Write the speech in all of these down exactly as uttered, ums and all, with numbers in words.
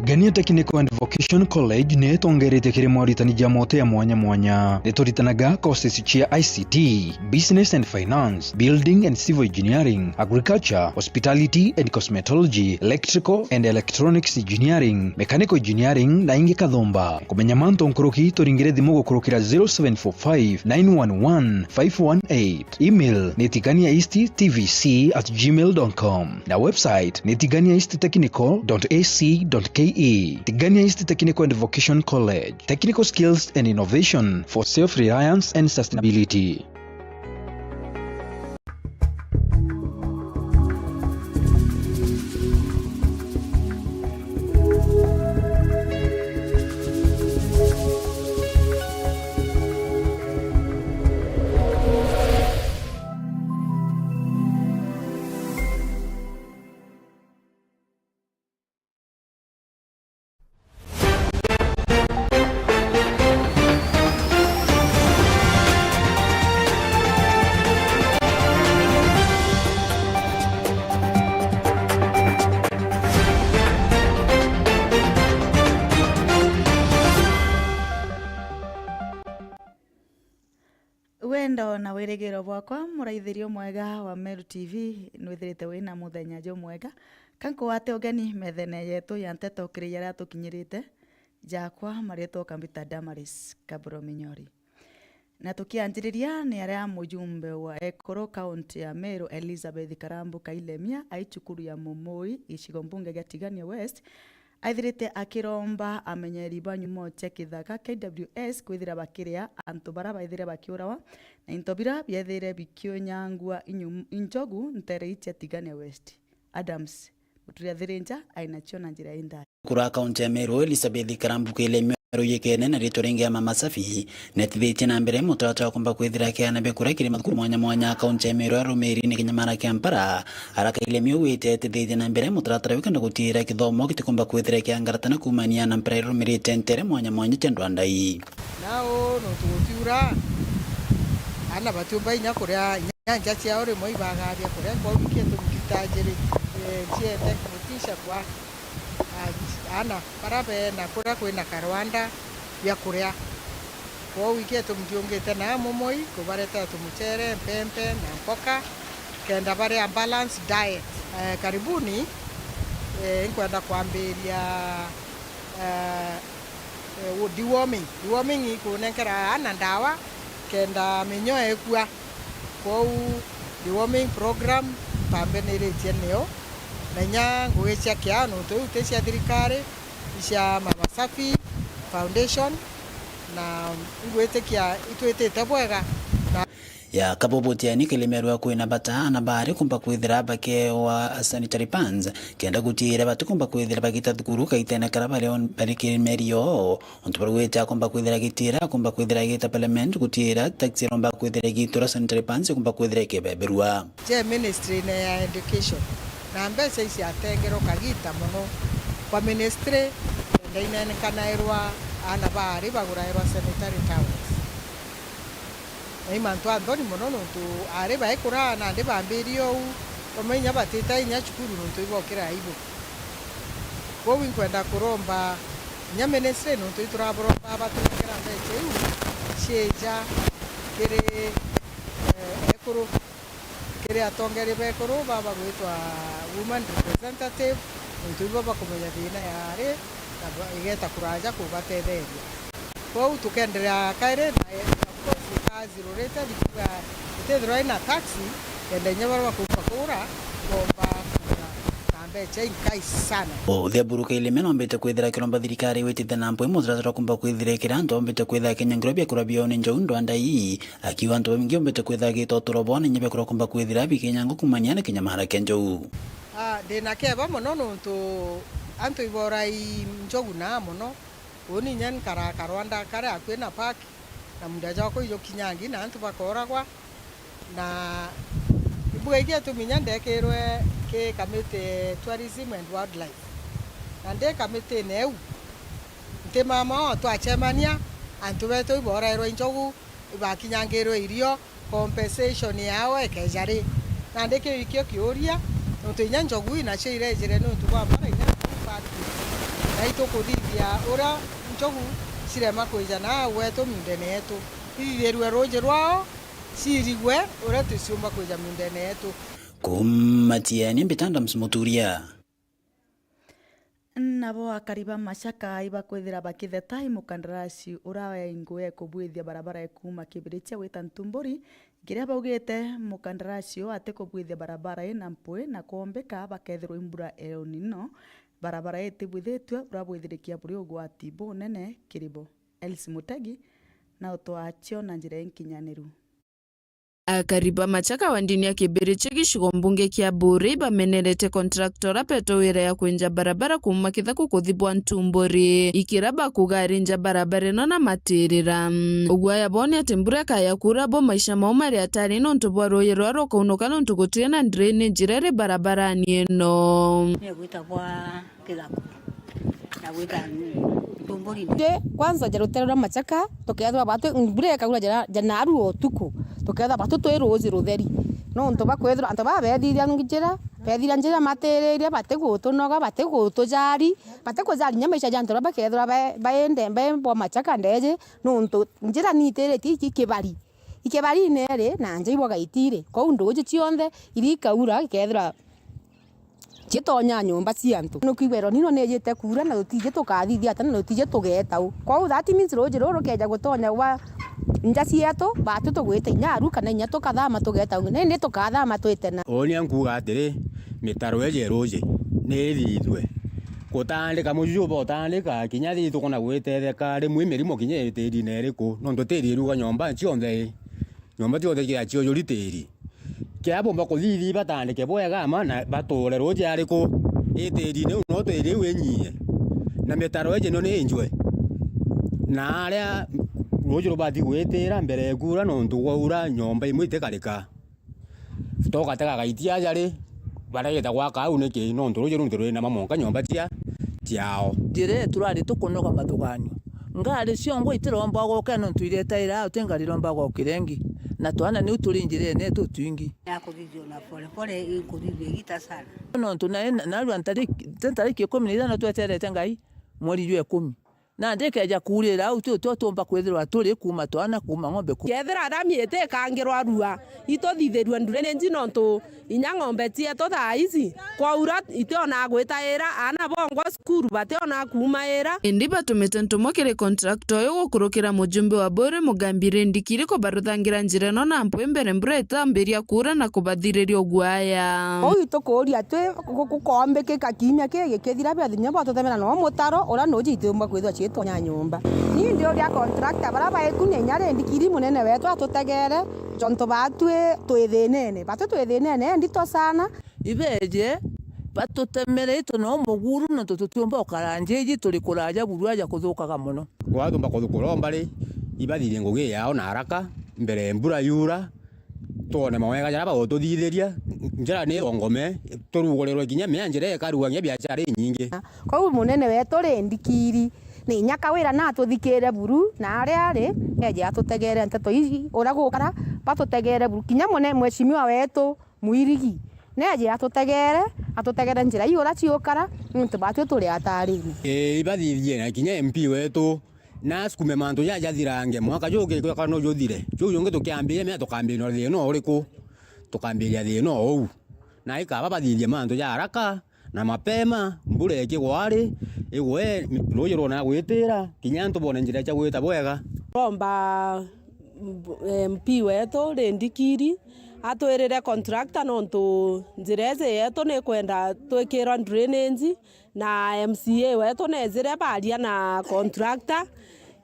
Tigania Technical and Vocation College ni itongeretie kiri moritani ja mote ya mwanya mwanya. Ni turitanaga courses cia I C T, Business and Finance, Building and Civil Engineering, Agriculture, Hospitality and Cosmetology, Electrical and Electronics Engineering, Mechanical Engineering na ingi kathumba. Kumenya mantu nkuruki, turingire thimu gukurukira zero seven four five nine one one five one eight. Email ni tigania east T V C at gmail dot com na website ni tigania east technical dot A C dot K E. Tigania East Technical and Vocation College. Technical skills and innovation for self-reliance and sustainability. Wendo na wirigiro bwakwa, muraithiria umwega wa Meru T V, nwithirite wina muthenya jumwega. Ka nkugwate ugeni methene yetu ya nteto kiri jaria tukinyirite. Jakwa maritwa ukambita Damaris Kaburo Minyori. Na tukianjiriria, ni aria mujumbe wa Ekuru kaunti ya Meru Elizabeth Karambu Kailemia ai cukuru ya Mumui, gicigo mbunge gia Tigania West, aithirite akiromba amenyeri ba nyumo cia kithaka K W S kwithira bakiria antu bara baithire bakiurawa na into bira biethire bikiunyangua inyum-, injogu ntere ii cia Tigania West. Adams Muturia Thirinja ainacio na njira indai. Ekuru a kaunti ya Meru Elizabeth Karambu Kailemia aruyikene na ritwa ringi ya Mama Safi, netithitie na mbere mutaratara wa kumba kwithira akiana bia kuria kiri mathukuru mwanya mwanya a kaunti ya Meru arumiri ni kinyamara kia mpara. Ara Kailemia ugwite etithitie na mbere mutaratara uu kenda gutiira kithomo gitikumba kwithira kiangaratana kuumania na mpara irumirite ntere mwanya mwanya cia ndwandai. Nao nontu gutiura, ana batiumba inya kuria inya nja ciao rimwe ibagaria kuria, kwou ikio gitumi kitajiri, eh, ciete motisha kwa, ah, ana bara bena kuria kwina karwanda bia kuria. Kwou ikio gitumi kiungite na Mumui kubaretera tumucere, mpempe na mboka, kenda baria balance diet. Eh, karibuni, eh, nkwenda kwambiria, eh, eh, wo-, deworming. Deworming ikunenkera ana ndawa kenda minyo ekua. Kwou deworming program mpambaniritie nio, na inya ngugi cia kiao nontu iu ti cia thirikari, i cia Mama Safi Foundation, na ingwitikia itwitite bwega na ya Kabobo Tiani Kailemia arua kwina bata ana baari kumba kwithira bakeewa sanitary pads, kenda gutiira batikumba kwithira bagita thukuru kaitene kara bari on-, bari kiri mieri yoo. Untu barugite akumba kwithira gitiira, akumba kwithira agita parliament gutiira taxi iromba kwithira igitura sanitary pads ikumba kwithira ikibeberua. Je ministry-ini ya education, na mbeca ici atengerwa kagita mono kwa ministry, kenda inenekanairwa ana baari bagurairwa sanitary towels. Na i mantu a nthoni mono, nontu aari baikura nandi bambirie uu, bamwe inya batita inya cukuru nontu ibokira aibu. Kwou inkwenda kuromba inya ministry, nontu ituraburomba batunenkera mbeca iu ciija kiri, eh, ekuru, kiri atongeria bekuru baba gwitwa woman representative, nontu ibo bakumenya thina yari na ba-, igeta kuraja kubatetheria. Kwou tukenderea kairi na, of course, ikazirurite thiku ya itithirwa ina taxi, kenda inya baria bakumba kugura, bomba kugura na mbeca inkai sana. Uthe Buru Kailemia nombite kwithira kiromba thirikari witite na mpwi mutaratara kumba kwithira kira antu bombite kwithira kinyangirwa biakurwa biao ni njou ndwanda ii, akiuga antu baingi bombite kwithira gita uturo bwao na inya biakurwa kumba kwithira bikinyangwa kumania na kinyamara kia njou. Ah, ndina kieba mono nontu antu ibora i njogu naa mono. Uuni inya nkara karwanda kari akui na park, na muunda jwakwa ijukinyangi na antu bakooragwa. Na ibuga iki gitumi inya ndekirwe ki kamiti tourism and wildlife. Na ndi kamitine iu, nti mama oo twacemania, antu beetu iboorairwa injogu, ibakinyangirwe irio, compensation yao ikeeja ri? Nandi kiu ikio kiuria, nontu inya njogu inacio irejire niuntu bwa mbara inya njogu park. Na Na itukuthithia uria njogu cirema kwija na gwetu miundene yetu, ithithirue ruuji rwao, ciirigwe uria tuciumba kwija miundene yetu. Kuuma Tieni, mbita Adams Muturia. Nabo akari ba Machaka ibakwithira bakitheta i mukandarasi uria waingwe kubwithia barabara ya kuuma Kibirichia gwita Ntumburi, kiria baugite mukandarasi uu atikubwithia barabara ii na mpwi na kwombika bakethirwa i mbura El Nino, barabara ii itibwithitue uria bwithirikia buri ugwati bunene kiri bo. Elsie Mutegi na utwaa cio na njira inkinyaniru. Akari ba Machaka wa ndini ya Kibirichia gicigo mbunge kia Buuri bamenerete contractor uria beto wira ya kwinja barabara kuuma Kithaku kuthi bwa Ntumburi. Ikira bakuga arinja barabara ino na matirira. Ugwaya boni ati mbura ikaya kuura bo maisha mao mari atari nontu bwa ruuji ruria rukaunuka nontu gutina drainage iria iri barabarani ino. Ni gwita bwa Kithaku na gwita Ntumburi. Ndi kwanza ja rutere rwa Machaka, tukethirwa batu mbura ikaura ja, ja naru o utuku, tukethirwa batu twi ruuji rutheri. Nontu bakwithirwa antu baa beethiria njira, beethiria njira matiririe, batigutunoga, batigutujari, batikujari nya maisha ja antu baria bakethirwa bae-, baende, bae bwa Machaka ndeeji, nontu njira niitiritie iki kibari. Ikibarine ri, na nja ibwaga itiri. Kwou nduuji cionthe iria ikaura, ikethirwa citonya nyomba cia antu. Nukwigua El Nino niijite kuura na tutiji tukathithia ata na tutiji tugeeta u. Kwou that means ruuji ruru rukeeja gutonya gwa nja cietu, batu tugwita inya aru kana inya tukathama tugeeta ungi. Nindi tukathama twite na. Uuni ankuuga atiri, mitaro iji ya ruuji ni ithithue. Gutandika mujuju uba utandika, kinya thithu kuna gwitetheka, rimwe mirimo kinya itirine iriku, nontu tiri iruga nyomba cionthe i. Nyomba cionthe cia ciujuri tiri. Kia bomba kuthithia batandike bwega ama na bature ruuji ariku. Itiri niu no tiri iu inyie. Na mitaro iji no ni injwe. Na aria ruuji rubati gwitira mbere ya kuura nontu gwaura nyomba imwe itikarika. Tugatega gaitia aja ri, baragita gwaka au niki? Nontu ruuji runtu rwinama mwanka nyomba cia, ciao. Njira ii turari tukunoga mathuganio. Ngari ciongwa itiromba guke nontu iretaira au ti ngari iromba gukira ingi. Na twana niu turi njirene tutwingi. Ya kuthithio na pole pole, inkuthithio igita sana. Nontu na, na, narua ntariki, ntariki ikumi na ithano tweterete Ngai, mweri jwa ikumi. Nandi ikeeja kuurira au, tio, tio tuumba kwithirwa turi kuuma twana, kuuma ng'ombe, ku- Kethira rami iti ikangirwa rua, ituthithirue drainage nontu inya ng'ombe cietu thaa ici kwaura itionaa gwitaira, aana bongwa cukuru bationaa kuumaira. Indi batumite ntumwa kiri contractor uyu gukurukira mujumbe wa Buuri Mugambi Rindikiri kubaruthangira njira ino na mpwi mbere mbura itambiria kuura na kubathiriria ugwaya. Uu itukuuria twi gu-, gukombikika kiumia kii gikithira, bia kinya bwatutemera no mutaro uria nuuji itiumba kwithirwa ciitonya nyomba. Ni ndiuria contractor baria baikunia inya Rindikiri munene wetu atutegere, jontu batwi twi thinene, batwi twi thinene ndito sana. Ibeeje batutemere itu no muguru, nontu tutiumba ukara nja iji turi kuraja buru aja kuthukaga mono. Gwatumba kuthukura o mbari, ibathithie ngugi yao na haraka, mbere mbura yuura, twone mawega jaria bagututhithiria. Njira ni irongome, turugurirwe kinya mea njira ikarua kinya biashara inyingi. Kwou munene wetu Rindikiri, ni inya kawira na atuthikire buru, na aria ari, eeje atutegere nteto iji, uria gukara, batutegere buru. Kinya mune-, mheshimiwa wetu, Mwirigi, neeje atutegere, atutegere njira ii uria ciukara, niuntu batwi turi atarini. Ii, ibathithie na kinya M P wetu, na asukume mantu jaja jathirange, mwaka juki kana no juthire. Juu jungi tukiambiria mea tukambiria na thina uriku? Tukambiria thina uu. Na ikaba bathithie mantu ja haraka na mapema, mbura ikigwa ri, igwe, ruuji rwona gwitira, kinya antu bone njira cia gwita bwega. Romba M P wetu Rindikiri atwirire contractor, nontu njira iji yetu nikwenda twikirwa drainage, na M C A wetu neejire baaria na contractor.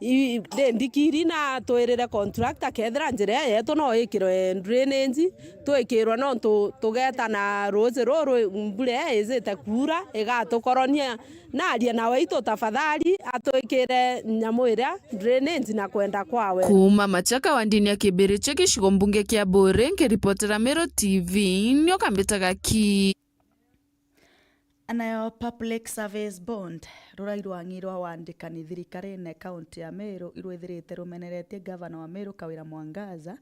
I, Rindikiri na atwirire contractor, kethira njira ii yetu no ikirwe drainage, twikirwe, nontu tugeeta na ruuji ruru, mbura ii ijite kuura, igatukoronia. Naaria nawe itu tafadhali atwikire nyamu iria drainage na kwenda kwawe. Kuuma Machaka wa ndini ya Kibirichia gicigo mbunge kia Buuri, nkiripotera Meru T V, nioka mbitaga ki. Nayo Public Service Board, rurai rwang'i rwa wandikani thirikarine kaunti ya Meru irwithirite rumeneretie gavana wa Meru Kawira Mwangaza,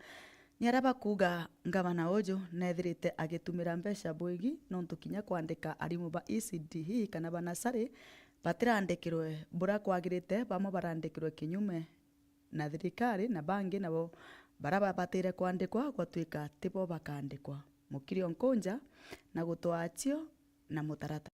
ni aria bakuuga ngavana uju neethirite agitumira mbeca bwingi, nontu kinya kwandika arimu ba E C D E kana ba nasari batirandikirwe buria kwagirite, bamwe barandikirwe kinyume na thirikari, na bangi nabo baria babatire kwandikwa gwatuika tibo bakandikwa. Mukiri o Nkunja na gutwaa achio na mutaratara.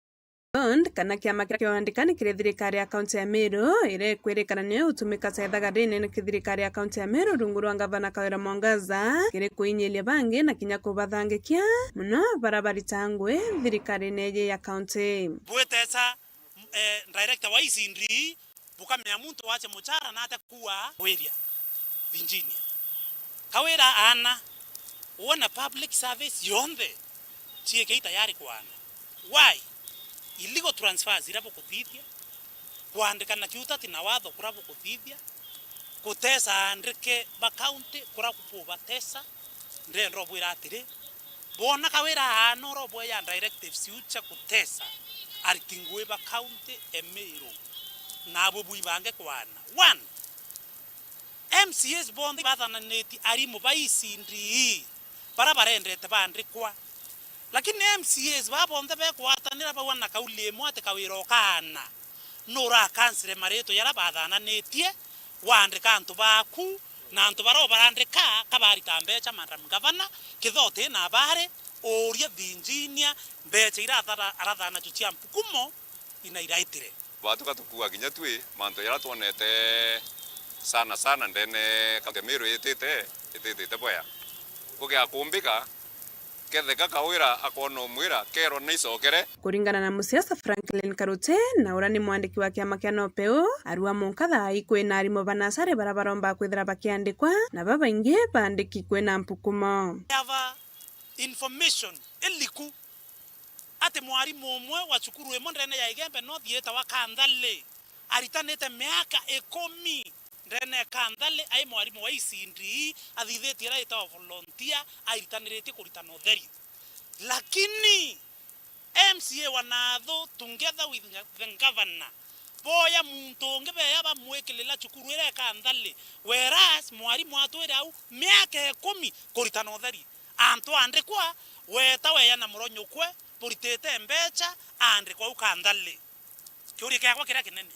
Bond, kana kiama kiria kiandikani kiri thirikari ya kaunti ya Meru, iria ikwirikana niyo itumika cethaga rinene ki thirikari ya kaunti ya Meru rungu rwa ngavana Kawira Mwangaza, kiri kuinyiria bangi na kinya kubathangikia mono baria barita ngui thirikarine iji ya kaunti. Bwitesa, eh, director wa I C D, bukamenya muntu wache muchara na ate kuwa wiria. Virginia. Kawira aana, wona public service yonthe, ciikei tayari kwana. Why? Illegal transfers iria bukuthithia, kwandikana kiutati na watho kuria bukuthithia, kutesa andike ba county kuria bubatesa, ndenda ubwira atiri, bwona Kawira aana urobweya directives iu cia kutesa ariti ngui ba county e Meru, nabo bwibange kwana. One, M C As bonthe ibathananitie arimu ba I C D E baria barendete bandikwa. Lakini M C As baa bonthe bekwatanira bauga na kauli imwe ati Kawira ukaana, nurakansire maritwa jaria bathananitie, waandika antu baaku, na antu baria ubarandika ka barita mbecha, Madam Gavana, kithoti na abari, uuria Virginia mbecha iria athara-, arathana nacio cia mpukumo ina iraitire. Batuka tukua kinya twi mantu jaria twonete sana sana ndene kaunti ya Meru itite, ititite bwea. Kugia kumbika, ketheka Kawira akoona umwira, kerwa na icokere. Kuringana na musiasa Franklin Karute, na uria ni mwandiki wa kiama kia NOPEU, arua munka thaa ii kwina arimu ba nasari baria baromba kwithira bakiandikwa, na babaingi baandiki kwina mpukumo. Ava information iliku ati mwarimu umwe wa cukuru imwe ndene ya Igembe North yetawa Kanthali aritanite miaka ikumi ndene ya Kanthali ai mwarimu wa I C D E, athithitie iria itawa volunteer, airitaniritie kuritana utheri. Lakini M C A wa Nathu together with the governor boya muntu ungi beya bamwikirira cukuru iria ya Kanthali, whereas mwarimu atwire au miaka ikumi kuritana utheri. Antu andikwa, weta weya na muronyukwe, buritite mbecha, andikwa au Kanthali. Kiuria kiakwa kiria kinene,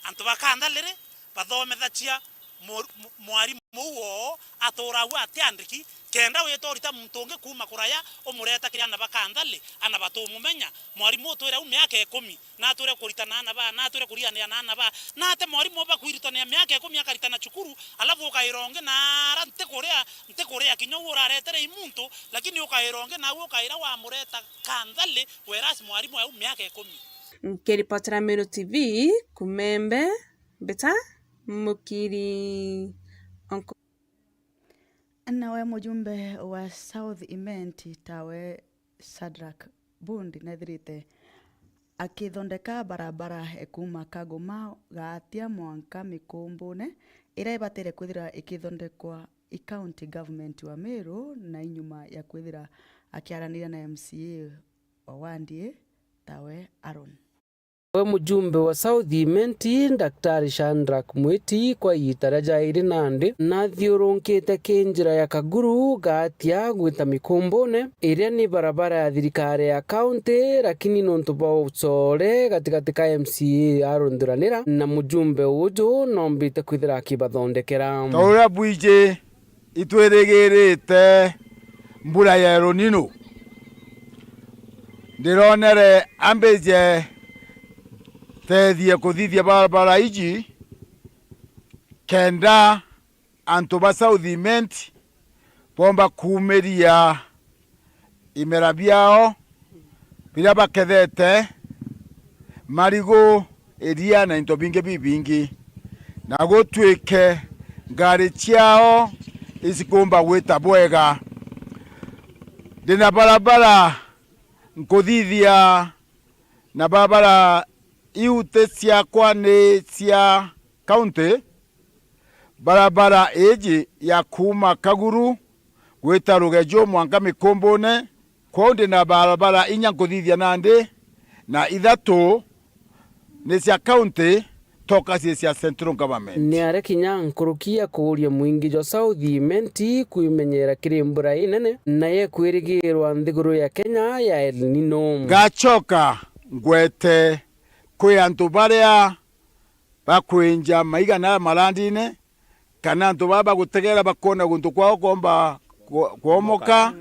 antu ba Kanthali ri, bathomethachia mu-, mu-, mwarimu uu woo atura au atiandiki, kenda wita urita muntu ungi kuuma kuraya, umureta kiri ana ba Kanthali, ana batumumenya, mwarimu utwire au miaka ikumi, na atwire kuritana ana ba, na atwire kuriganira na ana ba, na ate mwarimu uba kwiritania miaka ikumi akaritana cukuru, alafu ukaira ungi na ara nti kuria, nti kuria kinya uu uraretere i muntu, lakini ukaira ungi na au ukaira wamureta Kanthali, whereas mwarimu au miaka ikumi. Nkiripotera Meru T V, Kumembe, Mbita, Mukiri, Onko. Nawe mujumbe wa South Imenti tawe Shadrack Bundi nethirite akithondeka barabara e kuuma Kagoma Gaatia mwanka Mikumbune, iria ibatire kwithira ikithondekwa i county government wa Meru, na inyuma ya kwithira akiaraniria na M C A wa wandi ii tawe Aaron. We mujumbe wa South Imenti, Daktari Shadrack Mwiti, kwa iita ria jairi nandi, nathiurunkite ki njira ya Kaguru, Gaatia, gwita Mikumbune, iria ni barabara ya thirikari ya county, lakini nontu bwa ucore gatigati ka M C A Aaron Thuranira na mujumbe uju, nombite kwithira akibathondekera. Ta uria bwiji, itwirigirite mbura ya El Nino. Ndironere ambije tethie kuthithia barabara iji, kenda antu ba South Imenti bomba kuumiria imera biao biria bakethete, marigu, iria na into bingi bibingi, na gutwike ngari ciao icikumba gwita bwega. Ndina barabara nkuthithia, na barabara iu ti ciakwa, ni cia county. Barabara iji ya kuuma Kaguru gwita Rugeju mwanka Mikumbune, kwou ndi na barabara inya nkuthithia nandi, na ithatu ni cia county, toka cie cia central government. Ni aria kinya nkuruki ya kuuria mwingi jwa South Imenti kwimenyera kiri mbura inene na yekwirigirwa nthiguru ya Kenya ya El Nino. Ngacoka ngwete Kwi antu baria bakwinja maiga na marandine, kana antu baa bagutegera bakoona guntu kwao koomba kwo-, kwomoka,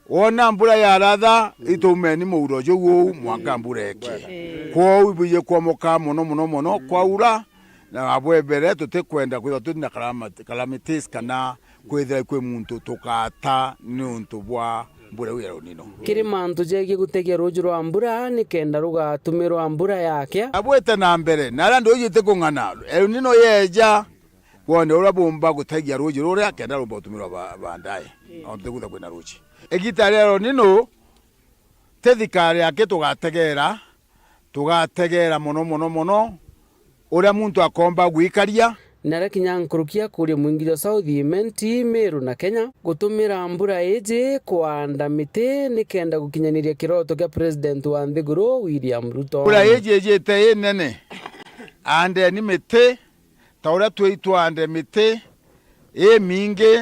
wona mbura yaratha, itumeni muuro juu uu mwanka mbura eke. Kwou ibwije kwomoka mono, mono, mono, kwaura, na bwebere tutikwenda kwithirwa twina calami-, calamities kana kwithira kwi muntu tukaata niuntu bwa mbura iu ya El Nino. Kiri mantu jegie gutegia ruuji rwa mbura nikenda rugatumirwa mbura yakia. Abwite na mbere, na aria nduuji itikung'ana, El Nino yeeja, bone uria bumba gutegia ruuji ruria kenda rumba gutumirwa ba-, baadaye. Ontu tiguta kwina ruuji. Igita ria El Nino, ti thikari yake tugategeera, tugategeera mono, mono, mono, uria muntu akoomba gwikaria. Naria kinya nkuruki akuuria mwingi jwa South Imenti, Meru na Kenya, gutumira mbura iji kwaanda miti nikenda gukinyaniria kiroto kia President wa nthiguru, William Ruto. Mbura iji ijite inene, aandeni miti, ta uria twi itwaande miti imingi,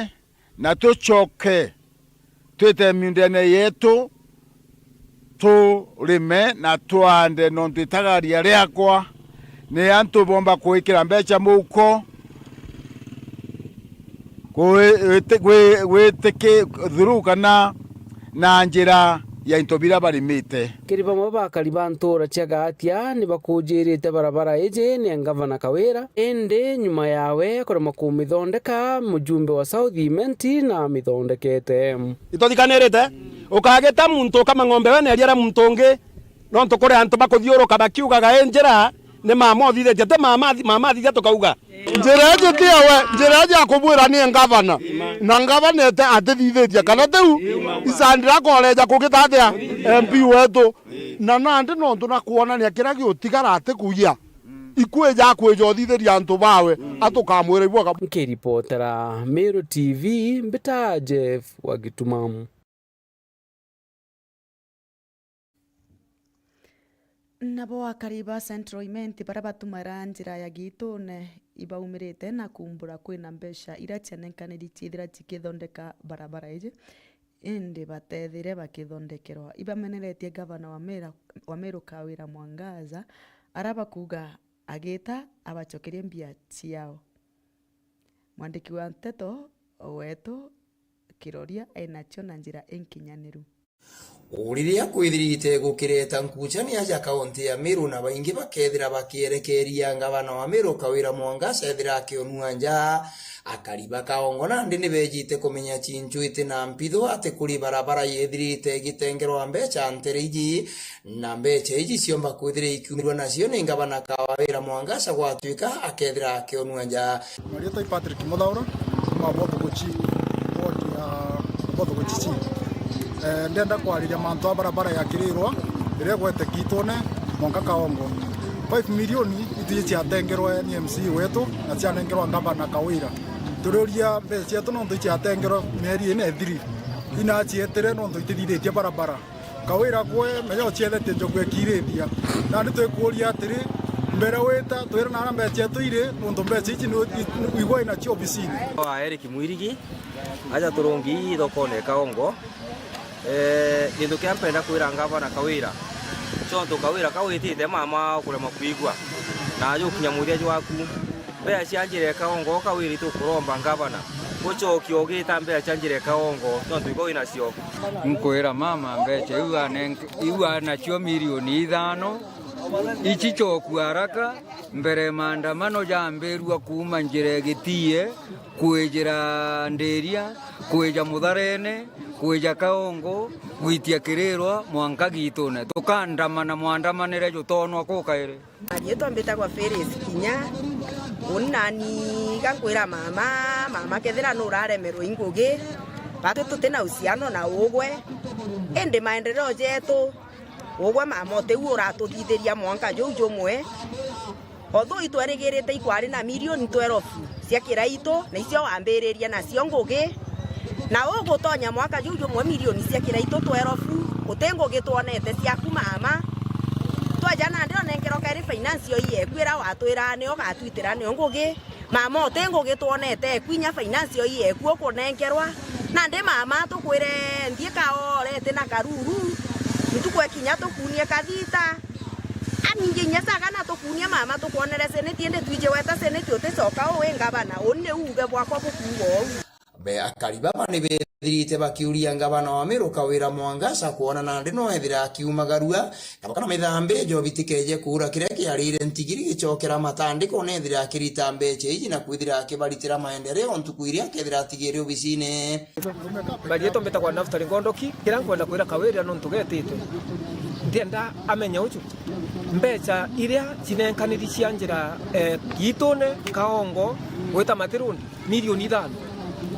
na tucoke twite miundene yetu, turime na twaande, nontu itagaria riakwa ni antu bomba kwikira mbeca muhuko, kwi-, witi-, gwi-, gwitiki-, through kana na njira ya into biria barimite. Kiri bamwe bakari ba ntuura cia Gaatia ni bakuujirite barabara iji ni ngavana Kawira, indi nyuma yawe kurema kumithondeka, mujumbe wa South Imenti na amithondekete. Ituthikanirite, ukagita muntu ukama ng'ombe we neeria ria muntu ungi, nontu kuri antu bakuthiuruka bakiugaga, "Ii njira ni mama uthithitie, ti mama athi-, mama athithia," tukauga, "Njira iji ti yawe, njira iji akubwira ni ngavana." Na ngavana ete atithithitie, kana tiu? Isandira akoreja kugita atia? M P wetu. Na nandi nontu na kwonania kiria giutigara atikugia, ikwija akwija uthithiria antu bawe, atukamwira ibwaga. Nkiripotera Meru T V, mbita Jeff wa Gituma. Nabo akari ba Central Imenti baria batumira njira ya Giitune ibaumirite na kuumbura kwina mbeca iria cianenkaniri ciithira cikithondeka barabara iji, indi bateethire bakithondekerwa. Ibameneretie ngavana wa Mera-, wa Meru Kawira Mwangaza, aria bakuuga agiita abacokerie mbia ciao. Mwandiki wa nteto wetu Kiroria enacio na njira inkinyaniru. Riria kwithirite gukireta nkuchania ja kaunti ya Meru na baingi bakethira bakierekeria ngavana wa Meru Kawira Mwangaza ethira akionua nja, akari ba Kaongo nandi ni beejite kumenya cincu iti na mpithu ati kuri barabara yethirite igitengerwa mbeca ntere iji, na mbeca iji ciomba kwithira ikiumirwa nacio ni ngavana Kawira Mwangaza gwatuika akethira akionua nja. Marietwa i Patrick Muthaura, kuma Bothuguchi, ward ya Bothuguchi C. Eh, ndenda kwariria mantu a barabara ya Kirirwa, iria igwete Giitune, mwanka Kaongo. Five million itiji ciatengerwe ni M C A wetu, na cianengerwa ngavana Kawira. Turiuria mbeca cietu nontu iciatengerwe mieri ina ithiri, inacietire nontu itithithitie barabara. Kawira gwe, menya uciethete njogu ekirithia. Nandi twikuuria atiri, mbere wita, twira nara mbeca cietu iri, nontu mbeca ici ni, ni, igwe inacio obisini. Wa Eric Mwirigi, aja turungi thokone Kaongo. Eh, gintu kia mpenda kwira ngavana Kawira, ciontu Kawira kawitite mama ukurema kwigua, na ajukinya muthia jwaku. Mbeca cia njira ikaongo, Kawira itukuromba ngavana, ucokie ugita mbeca cia njira ikaongo, nontu igo winacio. Nkwira mama mbeca iu anenk-, iu anacio milioni ithano, icicokua haraka, mbere maandamano jambirua kuuma njira igitie, kwijira Ndiria, kwija Mutharene, kwija Kaongo, gwitia Kirirwa, mwanka Giitune. Tukaandamana mwandamanire jutonwa kukairi. Riitwa mbitagwa Phyllis Kinya. Uni nani gankwira mama, mama kethira nuraremerwa i ngugi, batwi tuti na uhusiano na ugwe. Indi maendeleo jetu, ugwe mama utiu uratuthithiria mwanka juu jumwe. Although itwerigirite ikwari na milioni twelve cia kiraitu, na icio wambiririe nacio ngugi, na ugutonya mwanka juu jumwe milioni cia kiraitu twelve, uti ngugi twonete ciaku mama. Tweja nandi onenkerwa keri finance yo iyeku ira watwira nio ugatwitira nio ngugi. Mama, uti ngugi twonete eku, inya finance yo iyeku ukunenkerwa. Nandi mama, tukwire nthie kaorete na karuru, ntuku ekinya tukunie kathita. Ingi inya sagana tukunia mama tukwonere seneti, indi twiji weta seneti uticoka uu wi ngavana. Uu ni uuge bwakwa bukuuga uu. Be akari baba ni bethirite bakiuria ngavana wa Meru Kawira Mwangaza kwona nandi no ethira akiumagarua, na bakana mithambi jobi tikeje kuura kiria kiarire ntigiri gicokera matandiko, nethira akirita mbecha iji na kwithira akibaritira maendeleo ntuku iria akethira atigire obisine. Barietwa mbitagwa Naftali Ngondoki, kiria nkwenda kwira Kawira nontu getite. Ndienda amenye uju. Mbecha iria cinenkaniri cia njira, eh, Giitune, Kaongo, gwita Matiruni, milioni ithano.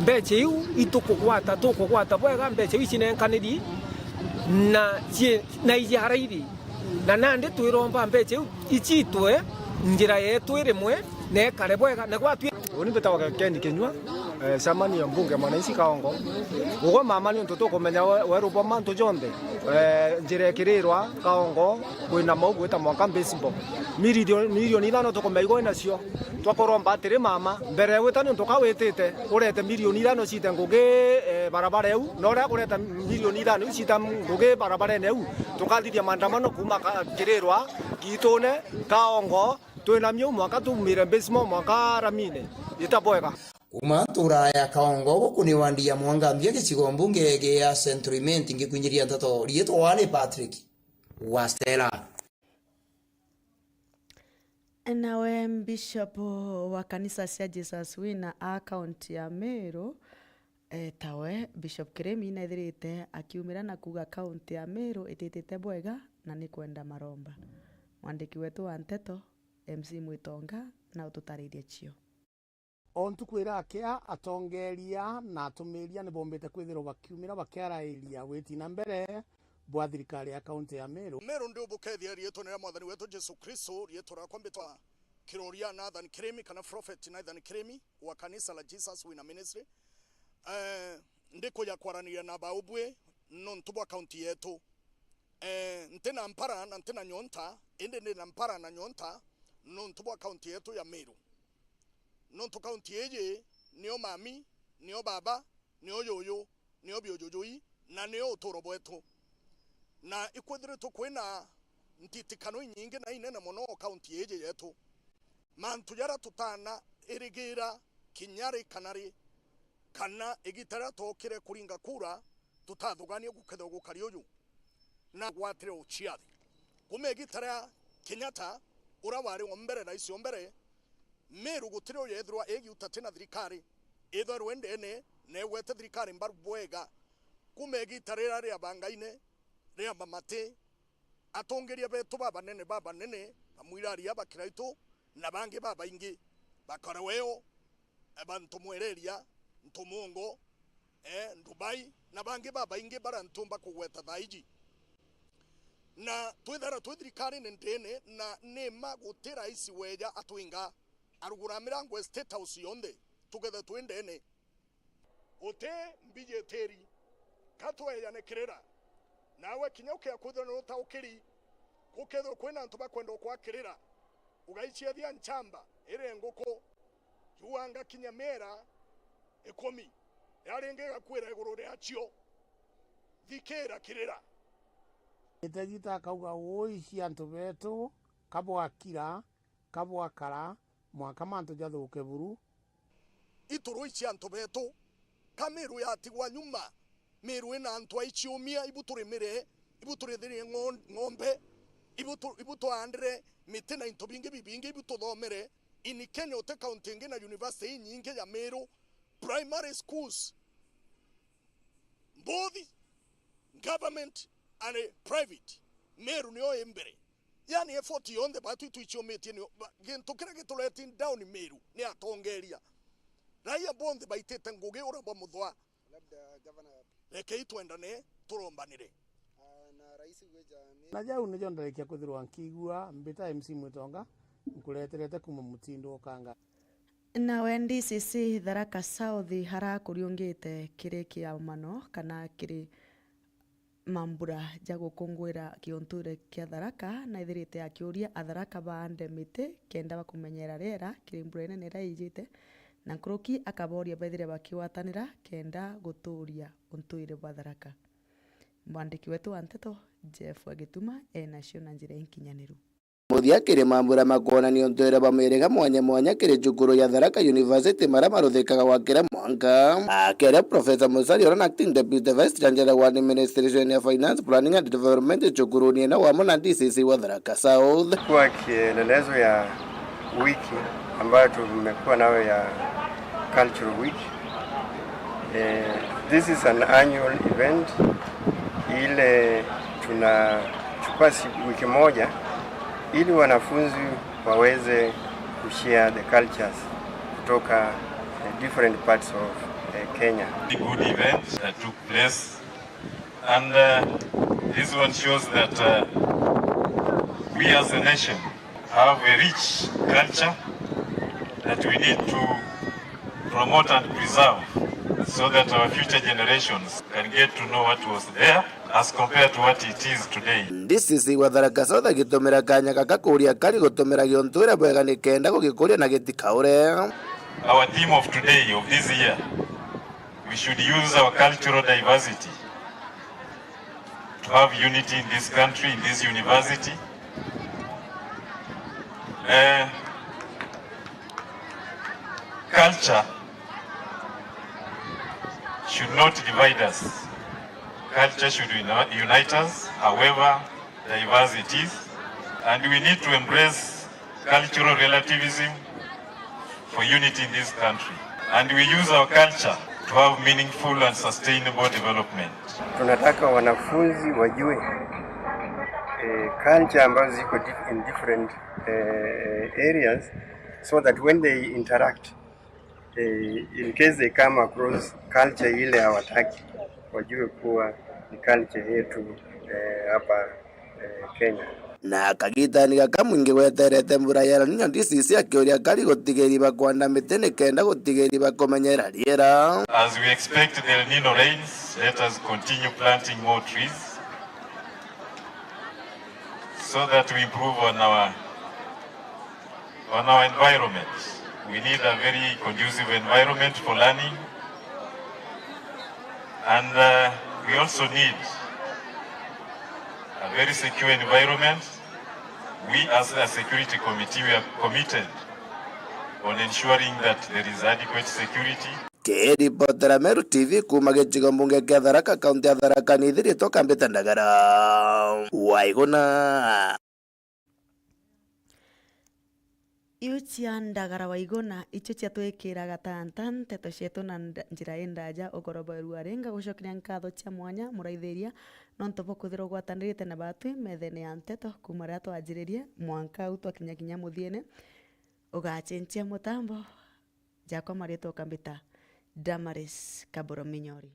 Mbecha iu itukugwata, tukugwata bwega, mbecha iu cinenkaniri na cie-, na iji harairi. Na nandi twiromba mbecha iu icitwe njira yetu irimwe na ikare bwega, na gwatwi. Uni mbitagwa Ken Kinyua, eh, chairman ya mbunge mwananchi Kaongo. Ugwe mama, ni untu tukumenya we-, weru bwa mantu jonthe, eh, njira ikirirwa Kaongo, kwina mau gwita mwanka baseball. Milioni, milioni ithano tukumenya igwe nacio. Twakuromba atiri mama, mbere ya gwita ni untu ka witite, urete milioni ithano cite ngugi, eh, barabara iu, na uria kureta milioni ithano iu cita ngugi barabarene iu, tukathithia maandamano kuuma ka-, Kirirwa, Giitune, Kaongo, twina miu mwanka tumire baseball mwanka ramine, ita bwega. Kuuma ntura ya Kaongo, guku ni wandi ya Mwangambia, gicigo mbunge gia Central Imenti, ngikwinyiria nteto, riitwa ni Patrick Wastela. Nawe Bishop wa kanisa cia Jesus Winner a kaunti ya Meru, eh, tawe Bishop Kirimi naithirite akiumira na kuuga kaunti ya Meru ititite bwega na ni kwenda maromba. Mwandiki wetu wa nteto, M C Mwitonga, na ututaririe cio. O ntuku iria akia, atongeeria na atumiiria ni bombite kwithirwa bakiumira bakiarairia witina mbere bwa thirikari ya kaunti ya Meru. Meru ndi ubukethia riitwa ni ria Mwathani wetu Jesu Kristo, riitwa riakwa mbitwa Kiroria Nathan Kirimi kana Prophet Nathan Kirimi wa kanisa la Jesus Winner Ministry. Eh, ndi kuja kwaraniria na baubwi nontu bwa kaunti yetu. Eh, nti na mpara na nti na nyonta, indi ndi na mpara na nyonta nontu bwa kaunti yetu ya Meru. Nontu kaunti iji nio mami, nio baba, nio yuyu, nio biujujui, na nio uturo bwetu. Na ikwithiritwe kwina ntitikano inyingi na inene mono kaunti iji yetu. Mantu jaria tutana irigira kinya ri kana ri, kana igita riria twokire kuringa kura, tutathugania gukethirwa gukari uju na gwatire uciathi. Kuma igita ria Kenyatta, uria wari o mbere, rais o mbere, Meru gutiri uyethirwa igiuta ti na thirikari, ithwe rwendene, na igwete thirikari mbaru bwega. Kuma igita riria ria Bangaine, ria Mamati, atongeria betu babanene, babanene, bamwiraria bakiraitu, na bangi babaingi, bakareweo, eh, bantu mwereria, ntumungo, eh, ndubai, na bangi babaingi bara ntumba kugweta thaiji. Na twithara twi thirikarine ndene, na ni ma guti rais weja atwinga, arugura mirango ya State House yonthe, tugethe twi ndene. Uti mbiji itiri, ka twejane kirira. Nawe kinya ukia kwithirwa ni utaukiri, gukethirwa kwina antu bakwenda ukwakirira, ugaiciethia nchamba iri nguku, yuanga kinya miera ikumi, ya ringi igakwira iguru riacio, thikira kirira. Itejita akauga, ui cia antu betu, kabwakira, kabwakara, mwanka mantu jathuke buru. Iturui cia antu betu, ka Meru yatigwa nyuma? Meru ina antu aici umia, ibu turimire, ibu turithirie ng'o-, ng'ombe, ibu tu-, ibu twaandire miti na into bingi bibingi, ibu tuthomere. In Kenya uti kaunti ingi na university inyingi ya Meru, primary schools, both government and private, Meru nio i mbere. Yani effort yonthe batu itwiciumitie ni ba-, gintu kiria gituleting down Meru ni atongeria. Raia bonthe baitite ngugi uria bwa muthwa. Labda governor. Rekei twendane, turombanire. Ah, na rais gweja ni- Na jau nijo ndarikia kwithirwa nkigua mbita M C Mwitonga, nkureterete kuma Mutindo Ukanga. Nawe D C C Tharaka South harakuriungite kiri kiamano kana kiri mambura ja gukunguira kiunture kia Tharaka, na ithirite akiuria Atharaka baande miti kenda bakumenyera riera kiri mbura inene iria ijite, na nkuruki akaboria bethire bakigwatanira kenda gutuuria untuire bwa Tharaka. Mwandiki wetu wa nteto, Jeff Gituma, enacio na njira inkinyaniru. Muthia kiri mambura ma kwonania untuire bwa miriga mwanya mwanya kiri cukuru ya Tharaka University, maria maruthikaga gwa kira mwanka. Akiaria, Professor Musalia, uria ni Acting Deputy Vice Chancellor wa Administration ya Finance, Planning and Development cukuruni ino wamo na D C C wa Tharaka South. Kuwa kielelezo ya wiki ambayo tumekuwa nayo ya Cultural Week. Eh, this is an annual event ile tunachukua si-, wiki moja ili wanafunzi waweze kushare the cultures kutoka, eh, different parts of, eh, Kenya. A good event that took place, and, uh, this one shows that, uh, we as a nation have a rich culture that we need to promote and preserve so that our future generations can get to know what was there as compared to what it is today. D C C wa Tharaka South agitumira kanya gaka kuuria akari gutumira giuntu uria bwega nikenda gugikuria na gitikaure. Our theme of today, of this year, we should use our cultural diversity to have unity in this country, in this university. Eh, culture should not divide us. Culture should uni-, unite us, however diverse it is. And we need to embrace cultural relativism for unity in this country. And we use our culture to have meaningful and sustainable development. Tunataka wanafunzi wajue, eh, culture ambazo ziko dif-, in different, eh, areas, so that when they interact, eh, in case they come across culture ile hawataki, wajue kuwa ni culture yetu, eh, hapa, eh, Kenya. Na kagitani gaka mwingi gweterete mbura ya El Nino, D C C akiuria akari gutigiri bakwanda miti nikenda gutigiri bakumenyera riera. As we expect the El Nino rains, let us continue planting more trees so that we improve on our on our environment. We need a very conducive environment for learning, and, uh, we also need a very secure environment. We as a security committee, we are committed on ensuring that there is adequate security. Kiripotera Meru T V kuuma gicigo mbunge kia Tharaka, kaunti ya Tharaka Nithi, riitwa Kambita Ndagara Waiguna. Iu cia Ndagara Waiguna icio ciatwikiraga tanta nteto cietu na nda-, njira indaja. Ukoro bwa Ruaringa gucokeria nkatho cia mwanya muraithiria nontu bwa kwithirwa ugwatanirite na batwi methene ya nteto kuuma riria twanjiririe mwanka au twakinya kinya muthiene. Ugacenjia mutambo, jakwa maritwa ukambita Damaris Kaburo Minyori.